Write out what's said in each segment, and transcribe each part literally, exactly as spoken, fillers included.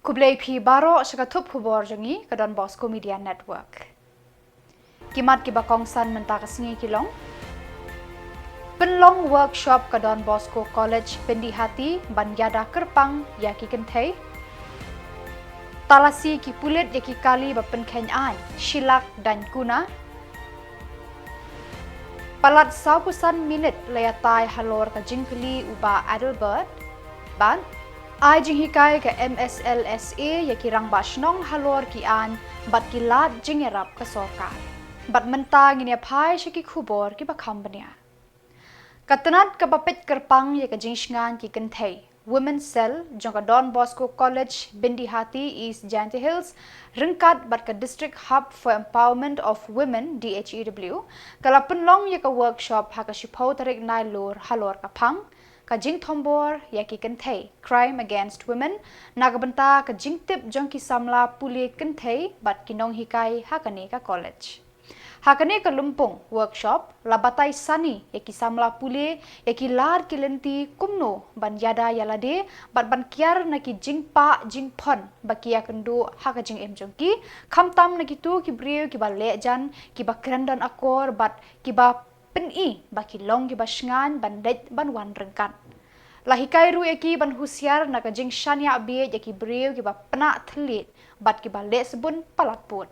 Khublei phi baroh sha ka thup khubor jong ngi ka Don Bosco Media Network. Ki mat kiba kongsan mynta ka sngi ki long: pynlong workshop ka Don Bosco College Byndihati ban ïada kyrpang ïa ki kynthei; talasi ki pulit ïa ki kali ba pynkheiñ aiñ, shilak daiñkuna; palat sawphew san minit la ïatai halor ka jingkylli u Bah Adelbert; bad ai jinghikai ka M S L S A ïa ki rangbah shnong halor ki aiñ bad ki lad jingïarap ka sorkar. Bad mynta ngin ïa phai sha ki khubor kiba kham bniah. Ka tnat kaba peit kyrpang ïa ka jingshngaiñ ki kynthei, Women's Cell, jong ka Don Bosco College Byndihati, East Jaintia Hills, ryngkat bad ka District Hub for Empowerment of Women, D H E W, ka la pynlong ïa ka workshop ha ka shiphew tarik Nailur halor ka phang, ka jingthombor ïa ki kynthei, Crime Against Women, na ka bynta ka jingtip jong ki samla pule kynthei bad ki nonghikai ha kane ka college. Ha kane ka lympung workshop la batai sani ïa ki samla pule, ïa ki lad ki lynti kumno ban ïada ïa lade bad ban kiar na ki jingpah jingphon ba ki ïakynduh ha ka jingim jong ki, khamtam na kito ki briew kiba leh jan, kiba kren don akor bad kiba pyni ba ki long kiba shngaiñ ban leit ban wan ryngkat. La hikai ruh ïa ki ban husiar na ka jingshaniah bieit ïa ki briew kiba pynah thylliej bad kiba leh sbun palat pud.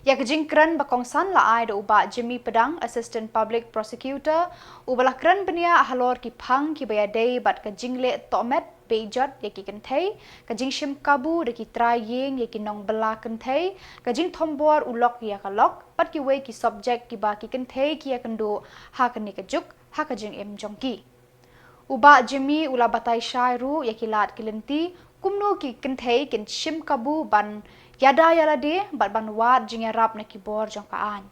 Ïa ka jingkren ba kongsan la ai da u Bah Jimmy Pdang, Assistant Public Prosecutor, uba la kren bniah halor ki phang kiba ïadei bad ka jingleh tohmet beh jot ïa ki kynthei, ka jingshim kabu da ki trai ïing ïa ki nongbylla kynthei, ka jingthombor u lok ïa ka lok bad kiwei ki subject kiba ki kynthei ki ïakynduh ha kane ka juk ha ka jingim jong ki. U Bah Jimmy u la batai shai ruh ïa ki lad ki lynti kumno ki kynthei kin shim kabu ban ïada ïa lade bad ban wad jingïarap na ki bor jong ka aiñ.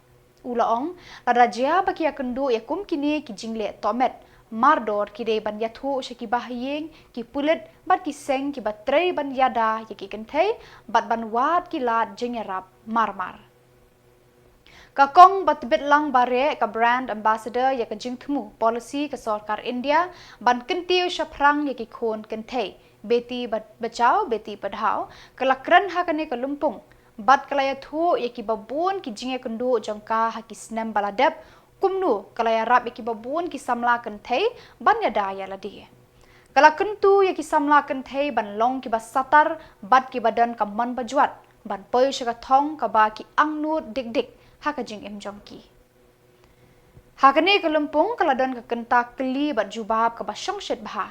U la ong, lada jia ba ki ïakynduh ïa kum kine ki jingleh tohmet mardor, ki dei ban ïathuh sha ki bahaïing, ki pulit bad ki seng kiba trei ban ïada ïa ki kynthei bad ban wad ki lad jingïarap marmar. Ka kong ba tbit lang bareh, ka Brand Ambassador ïa ka jingthmu policy ka sorkar India ban kyntiew shaphrang ïa ki khun kynthei, Beti Ba-, Bachao, Beti Padhao, ka la kren ha kane ka lympung bad ka la ïathuh ïa kiba bun ki jingïakynduh jong ka ha ki snem ba la dep, kumno ka la ïarap ïa kiba bun ki samla kynthei ban ïada ïa lade. Ka la kyntu ïa ki samla kynthei ban long kiba satar bad kiba don ka mon bajwat ban poi sha ka thong kaba ki angnud dik dik ha ka jingim jong ki. Ha kane ka lympung ka la don ka kynta kylli bad jubab kaba shongshit bha.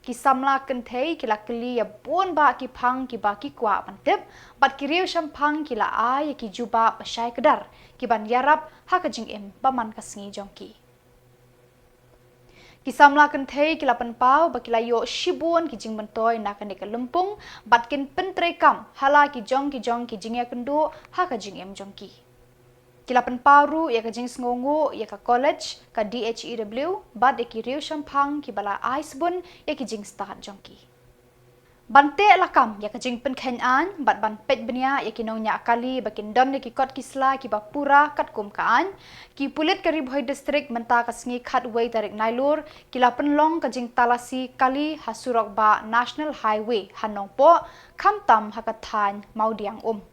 Ki samla kynthei ki la kylli ïa bun bah ki phang kiba ki kwah ban tip bad ki riew shemphang ki la ai ïa ki jubab ba shai kdar kiban ïarap ha ka jingim ba man ka sngi jong ki. Ki samla kynthei ki la pynpaw ba ki la ïoh shibun ki jingmyntoi na kane ka lympung bad kin pyntreikam ha la ki jong ki jong ki jingïakynduh ha ka jingim jong ki. Ki la pynpaw ruh ïa ka jingsngewnguh ïa ka college, ka D H E W bad ïa ki riew shemphang kiba la ai sbun ïa ki jingstad jong ki. Ban teh lakam ïa ka jingpynkheiñ aiñ bad ban peit bniah ïa ki nongñiah kali ba kin don ïa ki kot ki sla kiba pura katkum ka aiñ, ki pulit ka Ri Bhoi District mynta ka sngi khatwei tarik Nailur ki la pynlong ka jingtalasi kali ha surok bah National Highway ha Nongpoh, khamtam ha ka thaiñ Mawdiangum.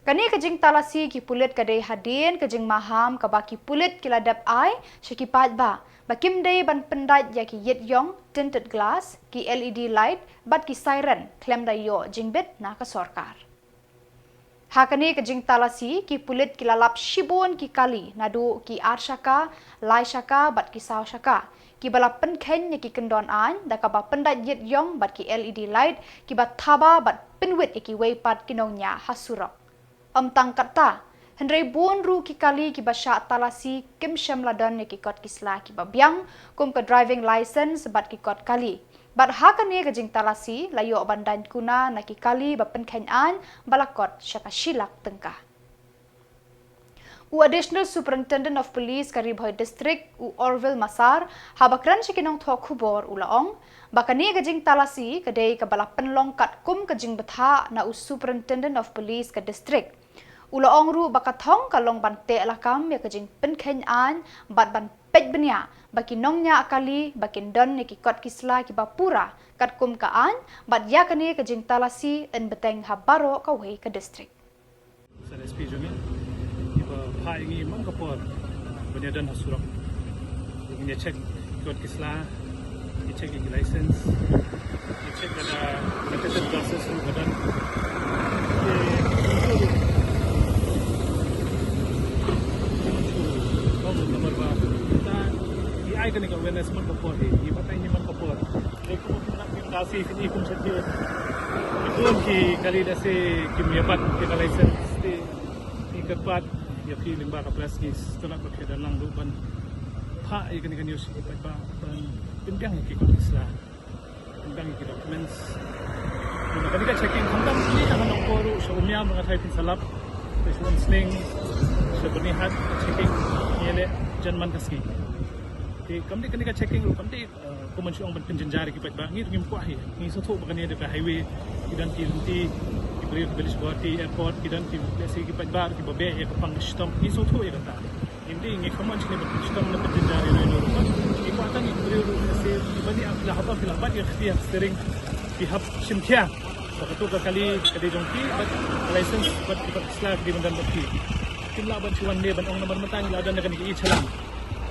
Kane ka jingtalasi ki pulit ka dei hadien ka jingmaham kaba ki pulit ki la dep ai sha ki paidbah ba kim dei ban pyndait ïa ki ïit ïong, tinted glass, ki L E D light bad ki siren khlem da ïoh jingbit na ka sorkar. Ha kane ka jingtalasi ki pulit ki la lap shibun ki kali naduh ki ar shaka, lai shaka bad ki saw shaka, kiba la pynkheiñ ïa ki kyndon aiñ da kaba pyndait ïit ïong bad ki L E D light kiba thaba bad pynwit ïa kiwei pat ki nongñiah ha surok. Ym tang katta, hynrei bun ruh ki kali kiba shah talasi kim shym la don ïa ki kot ki sla kiba biang kum ka driving licence bad ki kot kali. Bad ha kane ka jingtalasi la ïoh ban daiñkuna na ki kali ba pynkheiñ aiñ ba la kot sha ka shi lak tyngka. U Additional Superintendent of Police ka Ri Bhoi District, u Orville Massar, haba kren sha ki nongthoh khubor u la ong ba kane ka jingtalasi ka dei kaba la pynlong katkum ka jingbthah na u Superintendent of Police ka district. U la ong ruh ba ka thong ka long ban teh lakam ïa ka jingpynkheiñ aiñ bad ban peit bniah ba ki nongñiah kali ba kin don ïa ki kot ki sla kiba pura katkum ka aiñ, bad ïa kane ka jingtalasi yn bteng ha baroh kawei ka district. Sa S P jong ngi, iba phah ïa ngi man ka por ban ïadon ha surok. Ngin ïa check kot ki sla, ïa check ïa ki license, ïa check lada accredited classes ruh ka don. Ïa, ïa, ïa, namar ba kita ïa ai kane ka awareness man ka por hi, ïa batai ngi man ka por. Dei kumno kim lah kim da si kini kum sha ki. Bun ki kali da si kim ïa bat ki ka license te ngi kyrpad ïa ki lyngba ka press release, tang ba ki da nang ruh ban phah ïa kane ka news ïa ki paidbah ban pynbiang ïa ki kot ki sla, pynbiang ïa ki documents. Kane ka checking khamtam kini ka Nongpoh ruh, sha Umiam nga tharai phin sa lap, sha Umsning, sha Byrnihat, checking ngi leh jan man ka sngi. Te kam dei kane ka checking ruh kam dei, eh, kumno shu ong ban pynjynjar ïa ki paidbah, ngi ruh ngim kwah hi. Ngi sngewthuh ba kane dei ka highway, ki don ki lynti, ki briew kiba leit sha Guwahati airport, ki don ki, lehse ki paidbah kiba beh ïa ka pang shitom, ngi sngewthuh ïa kata. Ngim dei, ngi khlem ong shuh ban shitom ne pynjynjar ïano ïano ruh. Ngi kwah tang ïa ki briew ruh, lehse kiba ïa phi la hap, phi la bat ïa ka kti ha ka steering, phi hap shim khia ba kato ka kali ka dei jong phi, bad ka license bad ka sla ka dei ban don bad phi. Kim lah ban shu wan ne ban ong namar mynta ngi la don da kane ka e-challan.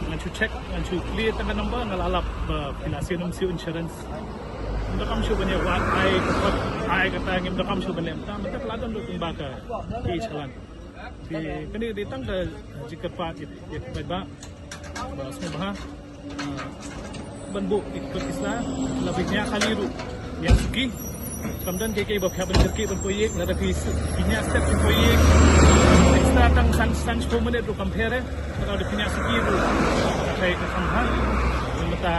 Ngan shu check, ngan shu clear tang ka number, nga la lap ba phi la siew nym siew insurance. Ngim donkam shuh ban ïa wad ai ka kot, ai kata, ngim donkam shuh ban leh mynta, mynta ka la don ruh kumba ka e-challan. Te kane dei tang ka jingkyrpad ïa, ïa ki paidbah ba sngewbha, ah, ban buh ïa ki kot ki sla, la phi ñiah kali ruh, ñiah suki. Kam don kiei kiei ba phi hap ban kyrkieh ban poi ïing, lada phi su-, phi ñiah step phi poi ïing. Extra tang san, san shiphew minit ruh kam pher eh. Lada phi ñiah suki ruh, ka thai ka kham bha. Mynta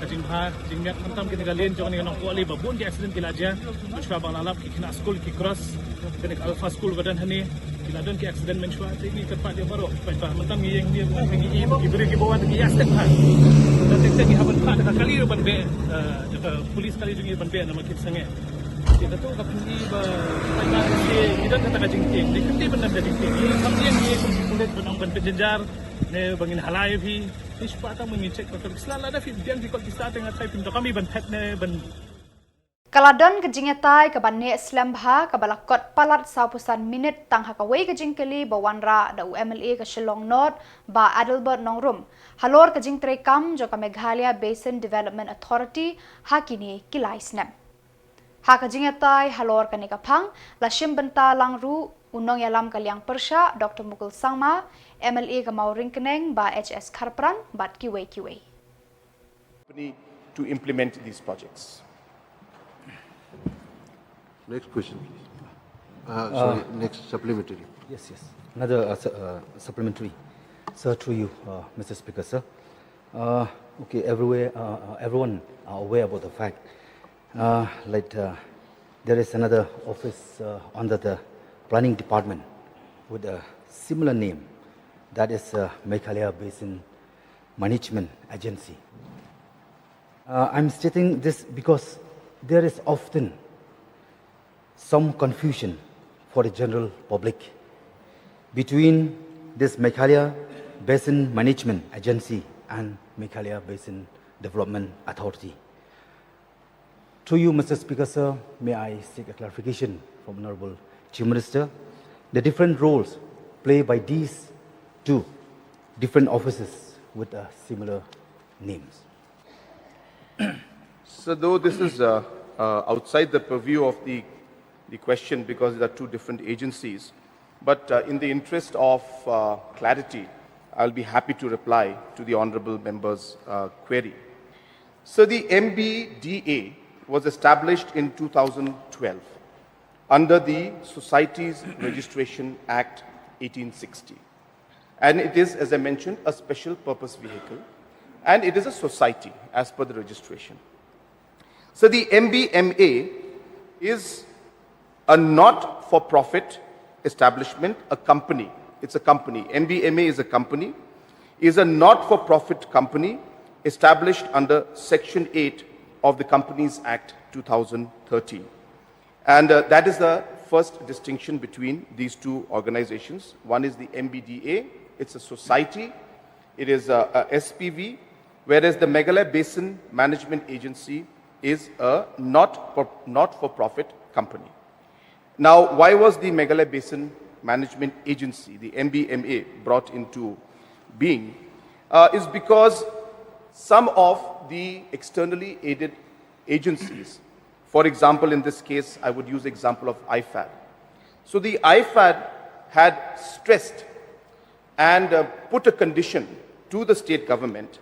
ka jingbha jingmiat khamtam kine ka lane jong kane ka Nongpoh Alley ba bun ki accident ki la jia. Mynshwa ba nga la lap ki khynnah skul ki cross kane ka Alpha School ba don hangne. Ki la don ki accident mynshwa, te ngi kyrpad ïa baroh. Mynta mynta ngi ïeng ïa ki, ki briew kiba wan ki ïa step ha. Te te ngi hap ban phah da ka kali ruh ban beh, eh, da ka police kali jong ngi ban beh namar kim sangeh. Te kato ka pynïaid ba, ba, ba, ki don kata ka jingtieng. Te kynti ban don ka jingtieng. Ngi kam ïeng ïa ki pulit ban ong ban pynjynjar ne ba ngin halai ïa phi. Ngi shu phah tang ba ngin check ba ka sla, lada phi biang phi kot ki sla te nga tharai phim donkam ban phet ne ban Ka la don ka jingïatai kaba neh slem bha kaba la kot palat sawphew san minit tang ha kawei ka jingkylli ba wanrah da u M L A ka Shillong North, Bah Adelbert Nongrum, halor ka jingtreikam jong ka Meghalaya Basin Development Authority ha kine ki lai snem. Ha ka jingïatai halor kane ka phang la shim bynta lang ruh u nongïalam ka liang pyrshah Doctor Mukul Sangma, M L A ka Mawryngkneng Bah H S Kharpran bad kiwei kiwei. Company to implement these projects. Next question, please. Uh, sorry, uh, next supplementary. Yes, yes. Another, uh, su-, uh, supplementary. Sir, through you, uh, Mister Speaker, sir. Uh, okay, everywhere, uh, uh, everyone are aware about the fact, uh, like, uh, there is another office, uh, under the planning department with a similar name, that is, uh, Meghalaya Basin Management Agency. Uh, I'm stating this because there is often some confusion for the general public between this Meghalaya Basin Management Agency and Meghalaya Basin Development Authority. Through you, Mister Speaker, sir, may I seek a clarification from Honorable Chief Minister, the different roles played by these two different offices with, uh, similar names? So though this is, uh, uh, outside the purview of the, the question because there are two different agencies, but, uh, in the interest of, uh, clarity, I'll be happy to reply to the honorable member's, uh, query. So the M B D A was established in two thousand twelve under the Societies Registration Act eighteen sixty. And it is, as I mentioned, a special purpose vehicle. And it is a society as per the registration. So the M B M A is a not-for-profit establishment, a company. It's a company. M B M A is a company, is a not-for-profit company established under Section eight of the Companies Act two thousand thirteen. And, uh, that is the first distinction between these two organizations. One is the M B D A, it's a society, it is a, a S P V, Whereas the Meghalaya Basin Management Agency is a not for, not for profit company. Now, why was the Meghalaya Basin Management Agency, the M B M A, brought into being? Uh, is because some of the externally aided agencies, for example, in this case, I would use the example of IFAD. So the IFAD had stressed and uh, put a condition to the state government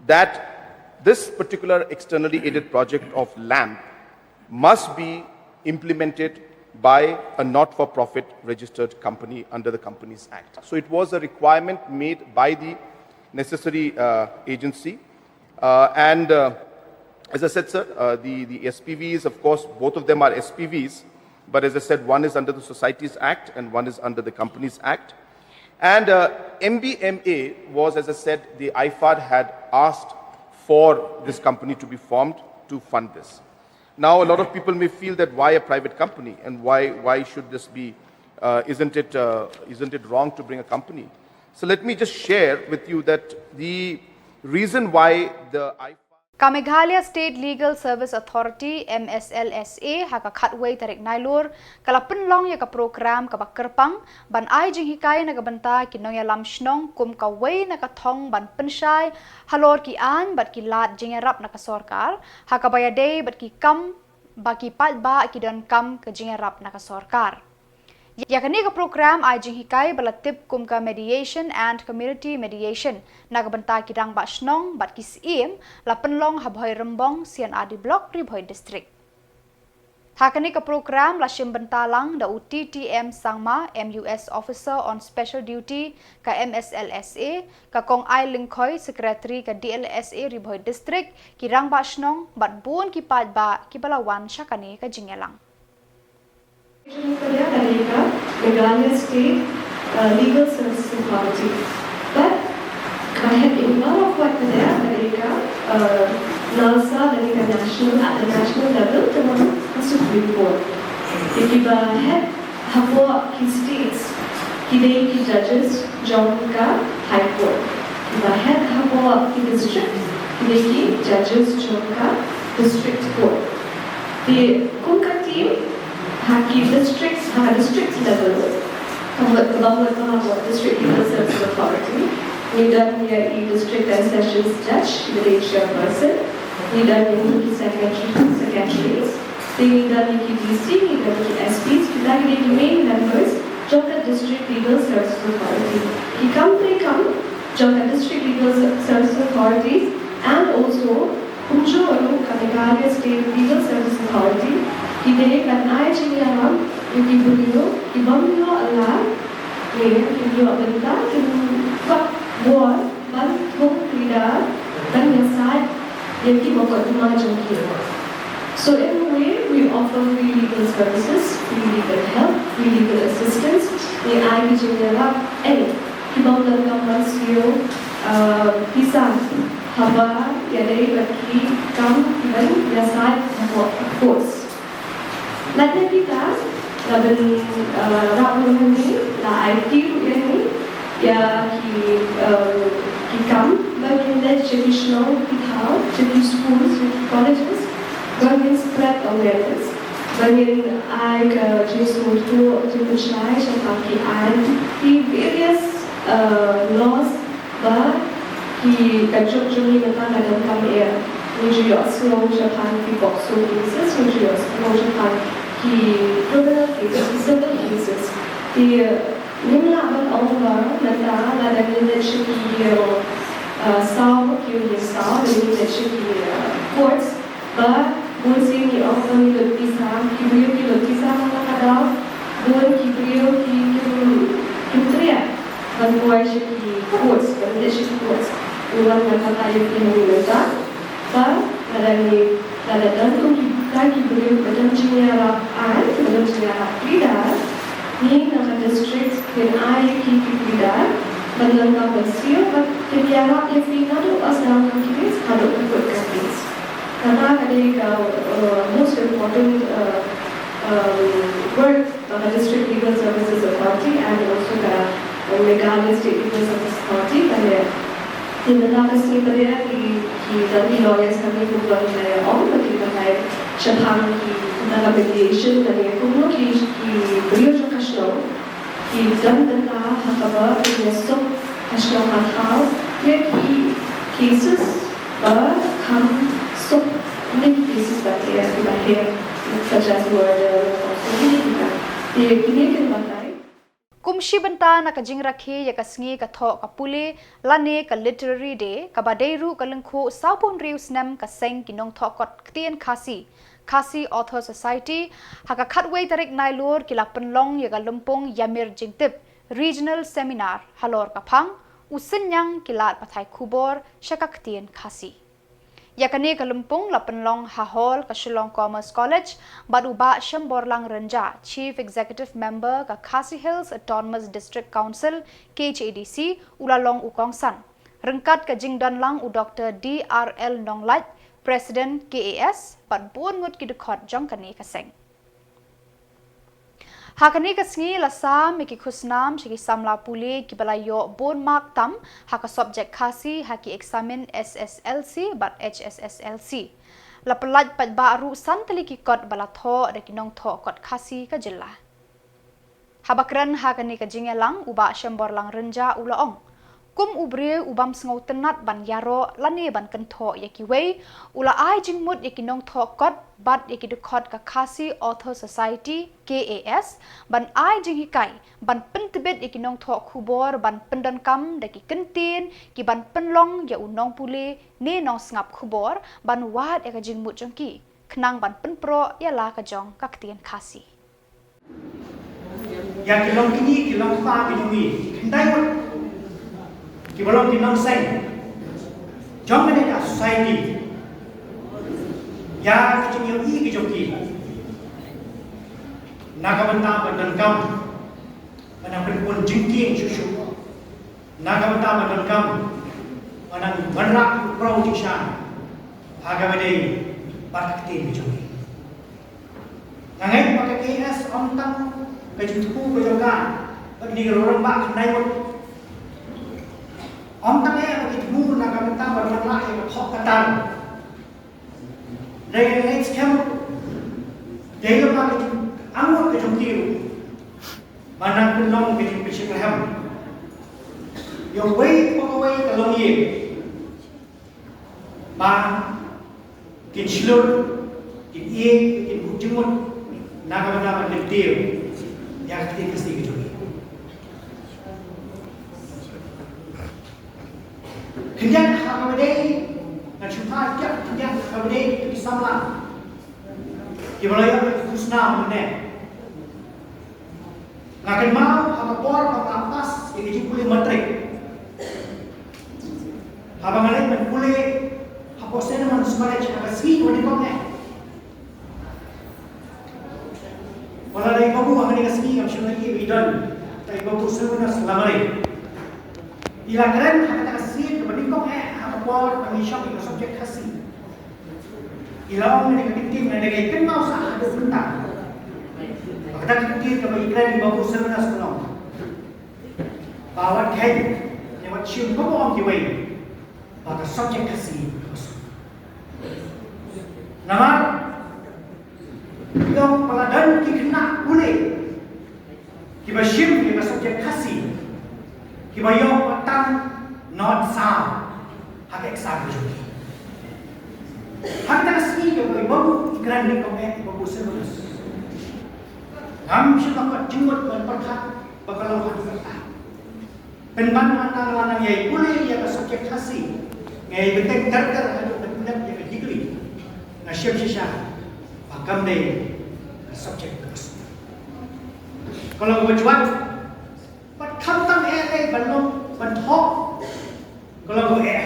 that this particular externally aided project of LAMP must be implemented by a not-for-profit registered company under the Companies Act. So it was a requirement made by the necessary uh, agency. Uh, and uh, as I said, sir, uh, the, the S P Vs, of course, both of them are S P Vs. But as I said, one is under the Societies Act and one is under the Companies Act. And uh, M B M A was, as I said, the IFAD had asked for this company to be formed to fund this. Now, a lot of people may feel that why a private company and why, why should this be, uh, isn't, it, uh, isn't it wrong to bring a company? So let me just share with you that the reason why the IFAD Ka Meghalaya State Legal Service Authority, M S L S A, ha ka khatwei tarik Nailur, ka la pynlong ïa ka program kaba kyrpang, ban ai jinghikai na ka bynta ki nongïalam shnong kum kawei na ka thong ban pynshai halor ki aiñ bad ki lad jingïarap na ka sorkar, ha kaba ïadei bad ki kam ba ki paidbah ki donkam ka jingïarap na ka sorkar. Ïa kane ka program ai jinghikai ba la tip kum ka Mediation and Community Mediation na ka bynta ki rangbah shnong bad ki syiem la pynlong ha Bhoirymbong C and R D Block, Ri Bhoi District. Ha kane ka program la shim bynta lang da u T T M Sangma, M U S Officer on Special Duty ka M S L S A, ka Kong Ai Lyngkhoi, Secretary ka D L S A Ri Bhoi District, ki rangbah shnong bad bun ki paidbah kiba la wan sha kane ka jingïalang. Ka dei ka Meghalaya State uh, Legal Services Authority. But ka heh involve wat ka dei ka dei ka uh, NALSA, ka dei ka national, at the national level, ka Supreme Court. Ïa kiba heh hapoh ki states ki dei ki judges jong ka High Court. Kiba heh hapoh ki district ki dei ki judges jong ka District Court. Te kum ka team ha ki district, ha ka district level, ka mut, ka mut, ka mut District Legal Services Authority. Ngi don ïa i District and Sessions Judge, i dei chairperson. Ngi don ïa ki secretary, secretaries. Te ngi don ïa ki D C, ngi don ïa ki S Ps, kita ki dei ki main members jong ka District Legal Services Authority. Ki kam treikam jong ka District Legal Services Authority and also kumjuh ruh ka Meghalaya State Legal Services Authority, ki dei ban ai jingïarap ïa ki briew ki bym ïoh lad, ne kim ïoh bynta, kim kwah bor ban thung pyrda, ban ïasaid ïa ki mokotduma jong ki. So in a way, we offer free legal services, free legal help, free legal assistance. Ngi ai ki jingïarap, eh, ki bym donkam ban siew, uh, pisa haba ïadei bad ki kam kiban ïasaid hapoh courts. Lada kita la ban, uh, rap ruh hangne, la aiti ruh ïa ngi ïa ki, um, ki kam ba ngin leit sha ki shnong ki thaw, sha ki schools, sha ki colleges, ba ngin spread awareness, ba ngin ai ka jingsngewthuh, jingpynshai shaphang ki aiñ, ki various, uh, laws ba ki, ka juk jong ngi mynta ka donkam eh. Ngi ju ïohsngew shaphang ki POCSO cases, ngi ju ïohsngew shaphang ki criminal cases, ki civil cases. Te ngim lah ban ong ba mynta lada ngi leit sha ki ïing, uh, saw, ki ïing saw, lada ngi leit sha ki, uh, courts, ba bun sien ngi ong ba ngi lut pisa, ki briew ki lut pisa man la ka daw, bun ki briew ki, kim, kim treh ban poi sha ki courts, ban leit sha ki courts. Ngi wan ban batai ïa ki hangne mynta ba lada ngi, lada don kum kita ki briew ba don jingïarap aiñ, ba don jingïarap pyrda, ngi na ka district ngin ai ïa ki ki pyrda ban donkam ban siew, ba kin ïarap ïa phi naduh ba sdang ka case haduh ba kut ka case. Kata ka dei ka, uh, most important, uh, um, work ba ka District Legal Services Authority and also ka, uh, Meghalaya State Legal Services Authority ka leh. Ki mynta ka sngi pat ki, ki don ki lawyers hangne kumba ki la ong ba ki batai shaphang ki, na ka mediation lane kumno ki, ki briew jong ka shnong ki don bynta ha kaba pynïasuk ka shnong ka thaw ïa ki cases ba kham suk ne ki cases ba ki, ki ba her, such as murder, extortion, kine ki, kine ki batai. Kum shi bynta na ka jingrakhe ïa ka sngi ka thoh ka pule lane ka Literary Day, kaba dei ruh ka lyngkhuh sawphew hynriew snem ka seng ki nongthoh kot ktien Khasi, Khasi Author Society, ha ka khatwei tarik Nailur ki la pynlong ïa ka lympung ïamir jingtip, Regional Seminar, halor ka phang U Synñiang ki lad pathai khubor sha ka ktien Khasi. Ïa kane ka lympung la pynlong ha hall ka Shillong Commerce College, bad u Bah Shemborlang Rynjah, Chief Executive Member ka Khasi Hills Autonomous District Council, K H A D C, u la long u kongsan, ryngkat ka jingdon lang u Doktor D R L Nonglait, President K A S, bad bun ngut ki dkhot jong kane ka seng. Ha kane ka sngi la sam ïa ki khusnam sha ki samla pule kiba la ïoh bun mark tam ha ka subject Khasi ha ki eksamin S S L C bad H S S L C. La pyllait paidbah ruh san tylli ki kot ba la thoh da ki nongthoh kot Khasi ka jylla. Haba kren ha kane ka jingïalang, u Bah Shemborlang Rynjah u la ong, kum u briew u bym sngewtynnad ban ïaroh lane ban kynthoh ïa kiwei, u la ai jingmut ïa ki nongthoh kot bad ïa ki dkhot ka Khasi Author Society, K A S, ban ai jinghikai, ban pyntbit ïa ki nongthoh khubor ban pyndonkam da ki kyntien ki ban pynlong ïa u nongpule ne nongsngap khubor ban wad ïa ka jingmut jong ki, khnang ban pynproh ïa la ka jong ka ktien Khasi. Ïa ki long kñi, ki long kpa, ki long i, ki khyndai ngut kiba long ki nongseng jong kane ka society, ïa ki jingïohi ki jong ki, na ka bynta ban donkam, ban pynpun jingkieng shuh shuh, na ka bynta ban donkam ban nang wanrah ïa u prau jingshan ha kaba ïadei bad ka ktien ka jong ki. Nga ngeit ba ka K A S ym tang ka jingthmu ka jong ka bad kine ki rangbah khyndai ngut, ym tang eh ba ki thmu na ka bynta ban wanrah ïa ka thoh ka tar. Dei ka ngeit skhem, dei ka ba ka jingangnud ka jong ki ruh ban nang pynlong ka jingpynshitrhem ïa uwei pa kawei ka longïing, ba kin shlur, kin ïeit, kin buh jingmut na ka bynta ban kyntiew ïa ka ktien Khasi ka jong ki. Khyndiat ha kaba ïadei, ngan shu phah khyndiat ha kaba ïadei ki samla kiba la ïoh ïa ka khusnam mynne. Nga kynmaw ha ka por ba nga pass ïa ka jingpule matrik, haba nga leit ban pule hapoh Saint Edmund's College ha ka sngi kaba nyngkong eh. Wat la dei i babu ha kane ka sngi, ngam shym la ïohi ba i don, dei i babu Sylvanus Lamare. I la kren ha kata ka sngi kaba nyngkong eh ha ka por ba ngi shong ïa ka subject Khasi. I la ong ïa ka ktien, nga dang kynmaw sah haduh mynta. Kata ka ktien kaba i kren, i babu Sylvanus, u ong ba wat kheiñ ne wat shim kumba ong kiwei ba ka subject Khasi ka suk. Namar i ong ba la don ki khynnah pule kiba shim ïa ka subject Khasi kiba ïoh ba tang nod saw ha ka exam ka jong ki. Ha kata ka sngi kaba i babu i kren, i ong, eh, i babu Sylvanus, ngam shym la kot jingmut ban pyrkhat ba ka long haduh katta. Pynban haba nga la nang ïai pule ïa ka subject Khasi, nga ïai bteng ter ter haduh ban pyndep ïa ka degree, nga shem shisha ba kam dei ka subject ka suk. Ka long kaba jwat, bad khamtam eh dei ban long ban thoh, ka long kaba eh.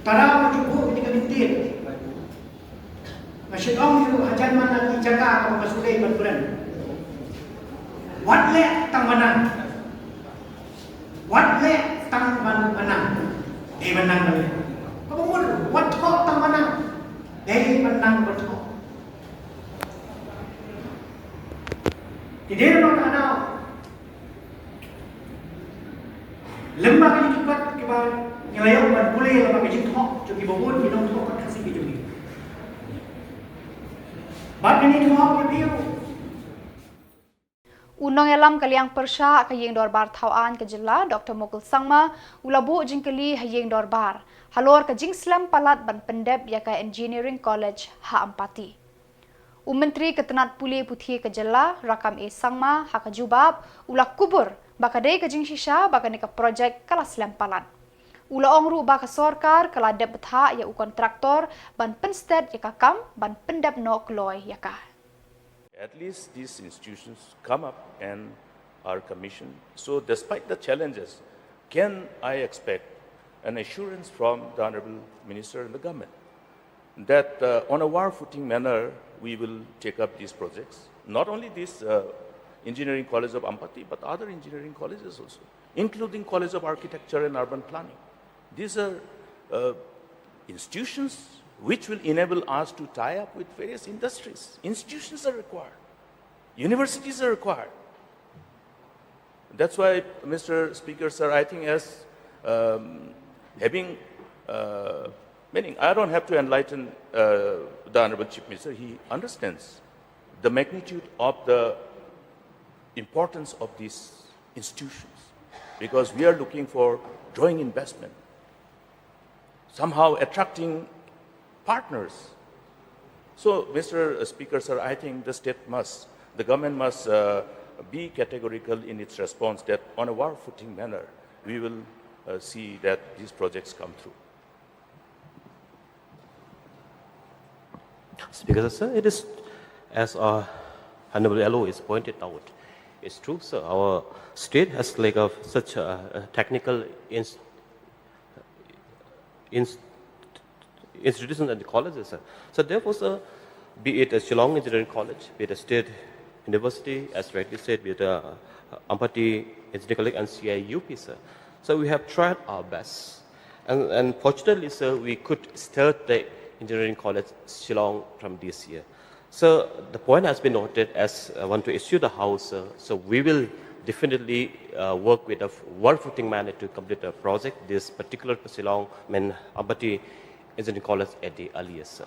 Tara ba ju buh kine ki kyntien. Nga shu ong ïa u hajan man la ki jaka kaba nga shu dei ban kren. Wat leh tang ban nang. Wat leh tang ban, ban nang. Dei ban nang ban leh. Kaba mut wat thoh tang ban nang. Dei ban nang ban thoh. Ki dei ban nang. Lem bad kine ki Ba bun ki nongthoh ka Khasi ka jong ngi. Bad ngi thoh ïa phi ruh. U nongïalam ka liang pyrshah ka ïing dorbar thaw aiñ ka jylla, Doctor Mukul Sangma, u la buh jingkylli ha ïing dorbar halor ka jingslem palat ban pyndep ïa ka Engineering College ha Ampati. U Myntri ka tnat pule puthi ka jylla, Rakkam A Sangma, ha ka jubab u la kubur ba ka dei ka jingshisha ba kane ka projek ka la slem palat. U la ong ruh ba ka sorkar ka la dep bthah ïa u kontraktor ban pynsted ïa ka kam ban pyndep noh kloi ïa ka. At least these institutions come up and are commissioned. So, despite the challenges, can I expect an assurance from the Honorable Minister and the government that uh, on a war footing manner we will take up these projects? Not only this uh, Engineering College of Ampati, but other engineering colleges also, including College of Architecture and Urban Planning. These are uh, institutions which will enable us to tie up with various industries. Institutions are required. Universities are required. That's why, Mister Speaker, sir, I think as um, having, uh, meaning I don't have to enlighten uh, the Honorable Chief Minister, he understands the magnitude of the importance of these institutions, because we are looking for drawing investment, somehow attracting partners. So, Mister Speaker, sir, I think the state must, the government must uh, be categorical in its response that on a war footing manner, we will uh, see that these projects come through. Speaker, sir, it is, as uh, Honorable L O is pointed out, it's true, sir. Our state has like a, such a, a technical ins, ins, institutions and colleges, sir. So therefore, sir, be it a Shillong Engineering College, be it a state university, as rightly said, be it a Ampati Engineering College and C I U P, sir. So we have tried our best. And, and fortunately, sir, we could start the engineering college Shillong from this year. So the point has been noted as I want to issue the house, sir. So we will definitely uh, work with a war footing manner to complete the project. This particular Shillong, I mean, Ampati Engineering College at the earliest, sir.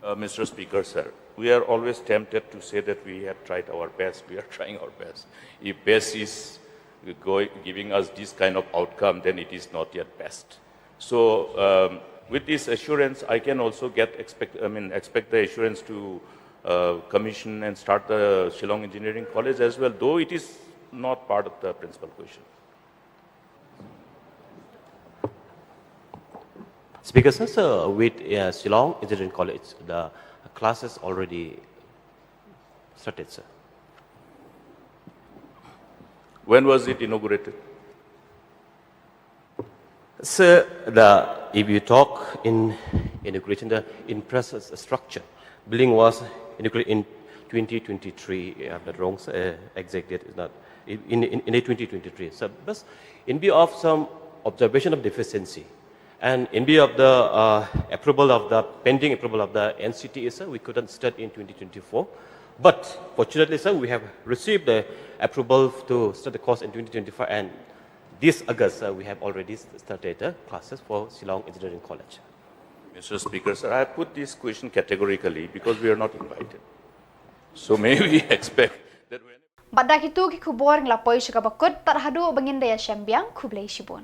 Uh, Mister Speaker, sir, we are always tempted to say that we have tried our best, we are trying our best. If best is going, giving us this kind of outcome, then it is not yet best. So, um, with this assurance, I can also get expect. I mean, expect the assurance to uh, commission and start the Shillong Engineering College as well, though it is not part of the principal question. Speaker, sir, sir, with uh, Shillong Engineering College, the classes already started, sir. When was it inaugurated? Sir, the, if you talk in inauguration, the infrastructure building was inaugurated in twenty twenty-three. If I'm not wrong, sir, uh, exact date is not in, in, in twenty twenty-three. So, but in view of some observation of deficiency, and in view of the uh, approval of the pending approval of the N C T E, sir, we couldn't start in twenty twenty-four. But fortunately, sir, we have received the approval to start the course in twenty twenty-five, and this August, uh, we have already started uh, classes for Shillong Engineering College. Mister Speaker, sir, I put this question categorically because we are not invited. So may we expect that when Bad da kitu ki khubor ngi la poi sha kaba kut, tad haduh ba ngin da ïashem biang, khublei shibun.